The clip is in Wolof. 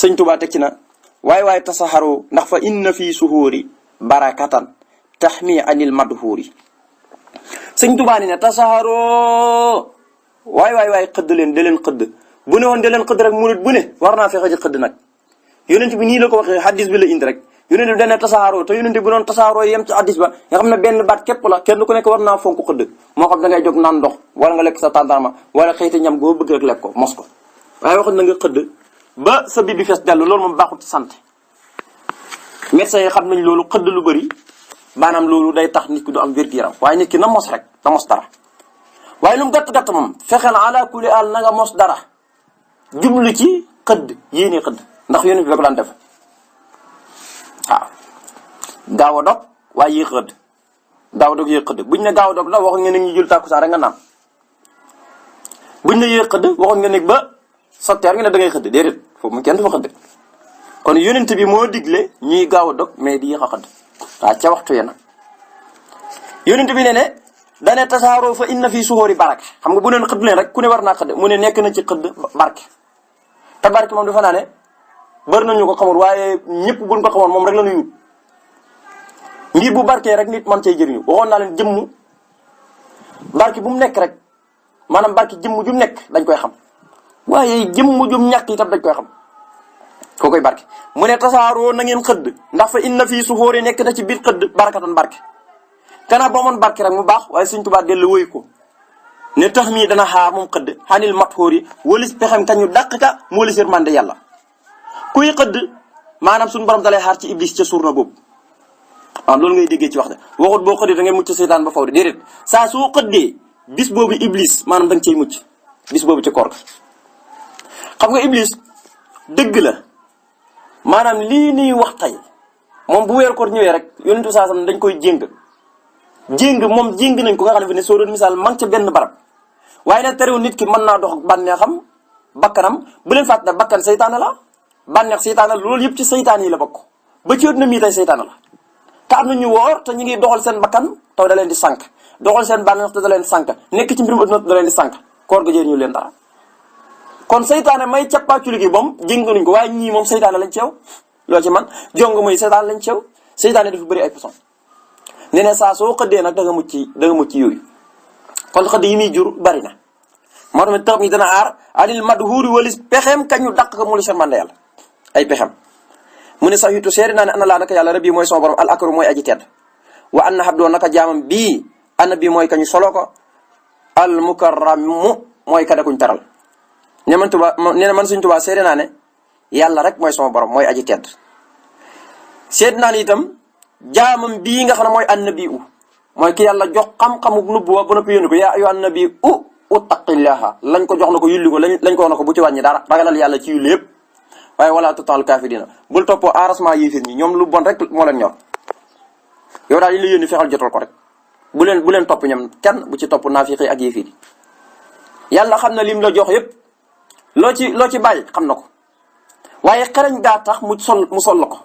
sëñ Tuubaa teg ci na waaye tasaxaru ndax fa inna fii suhuuri barakatan taxmi anil madhuuri. sëñ Tuubaa ne tasaxaroo waay xëdd leen da leen xëdd bu ne woon da leen xëdd rek murit bu ne war naa fexe ci xëdd nag yonent bi nii la ko waxee hadis bi la indi rek yonent bi dana tasaaroo te yonent bi doon tasaaroo yem ci hadis ba nga xam ne benn baat képp la kenn ku nekk war naa fonk xëdd moo xam da ngay jóg naan ndox wala nga lekk sa tàndarma wala xëyti ñam goo bëgg rek lekk ko mos ko waaye waxoon na nga xëdd ba sa bi fees dellu loolu moom baaxut ci santé médecins yi xam nañ loolu xëdd lu bëri maanaam loolu day tax nit ki du am wér-gu-yaram waaye nit ki na mos rek na mos dara waaye lu mu gàtt moom fexeel ala kulli al na nga mos dara jublu ci xëdd yéene xëdd ndax yéen bi la ko daan def waaw gaaw a dog waaye yéex xëdd gaaw a dog yéex xëdd buñ ne gaaw a dog la waxoon nga ne ñu jul tàkkusaan rek nga naan buñ ne yéex xëdd waxoon nga ne ba sotteer nga ne da ngay xëdd déedéet foofu mu kenn du fa xëdd kon yonent bi moo digle ñuy gaaw a dog mais di yéex a xëdd waaw ca waxtu ya nag yonent bi ne dane tasaaroo fa inna fii suhóori baraka xam nga bu neen xëdd leen rek ku ne war naa xëdd mu ne nekk na ci xëdd barke te barke moom dafa naa ne bari nañu ko xamul waaye ñëpp buñ ko xamoon moom rek la ñuy wut ngir bu barkee rek nit man cee jëriñu waxoon naa leen jëmm barke bu mu nekk rek maanaam barke jëmm ju nekk dañ koy xam waaye jëmm jum ñàkk itam dañ koy xam koo koy barke mu ne tasaaroo na ngeen xëdd ndax fa inna fii suhóori nekk na ci biir xëdd barakatan barke kanaa boo moon barke rek mu baax waaye Sëñ Tuubaa dellu woy ko ne tax mii dana xaar moom xëdd xanil matxóori walis pexem kañu dàq ka moo lis yërmande yàlla kuy xëdd maanaam suñu borom dalay xaar ci iblis ca suur na boobu waaw loolu ngay déggee ci wax de waxut boo xëddee da ngay mucc seytaan ba faw de déedéet saa soo xëddee bis boobu iblis maanaam da nga cey mucc bis boobu ci koor ga xam nga iblis dëgg la maanaam lii nii wax tey moom bu weer koor ñëwee rek yonentu saa sam dañ koy jéng moom jéng nañ ko nga xam ne soo doon misaal man ca benn barab waaye nag terewul nit ki mën naa dox ak bànneexam bakkanam bu leen fàtte ne bakkan seytaane la bànneex seytaane la loolu yëpp ci seytaan yi la bokk ba ci na mii tey seytaane la te am na ñu woor te ñu ngi doxal seen bakkan taw da leen di sànq doxal seen bànneex te da leen di sànq nekk ci mbirum adduna da leen di sànq koor ga jëriñu leen dara kon seytaane may cappaaculi gi moom jéng nañ ko waaye ñii moom seytaane lañ ceew loolu ci man jong mooy seytaane lañ ceew seytaane dafa bëri ay façon ne ne saa soo xëddee nag da nga mucc yooyu kon xëdd yi muy jur bari na moo tax tax mi dana aar anil madhuuri walis pexem kañu dàq ko mu li sermande yàlla ay pexem mu ne sax yitu seeri naa ne ana laa naka yàlla rabbi mooy sama borom al akru mooy aji tedd wa anna habdoo naka jaamam bii ana bii mooy kañu solo ko al mukarramu mooy kada kuñ taral ne man Tuubaa nee na man Sëñ Tuubaa seeri naa ne yàlla rek mooy sama borom mooy aji tedd seet naa ne itam jaamam bii nga xam ne mooy annabi mooy ki yàlla jox xam-xamu nubuwa ba noppi yónni ko yaa ayyuhan nabi uttaqillaha lañ ko jox na ko yulli ko lañ ko wax na ko bu ci wàññi dara ragalal yàlla ci yulli yëpp waaye wala tutal kaafirina bul toppoo arrangement yéefir ñi ñoom lu bon rek moo leen ñor yow daal yi la yónni fexal jotal ko rek bu leen topp ñoom kenn bu ci topp naafiqi ak yéefir yi yàlla xam na lim la jox yëpp loo ci bàyyi xam na ko waaye xereñ gaa tax mu sol la ko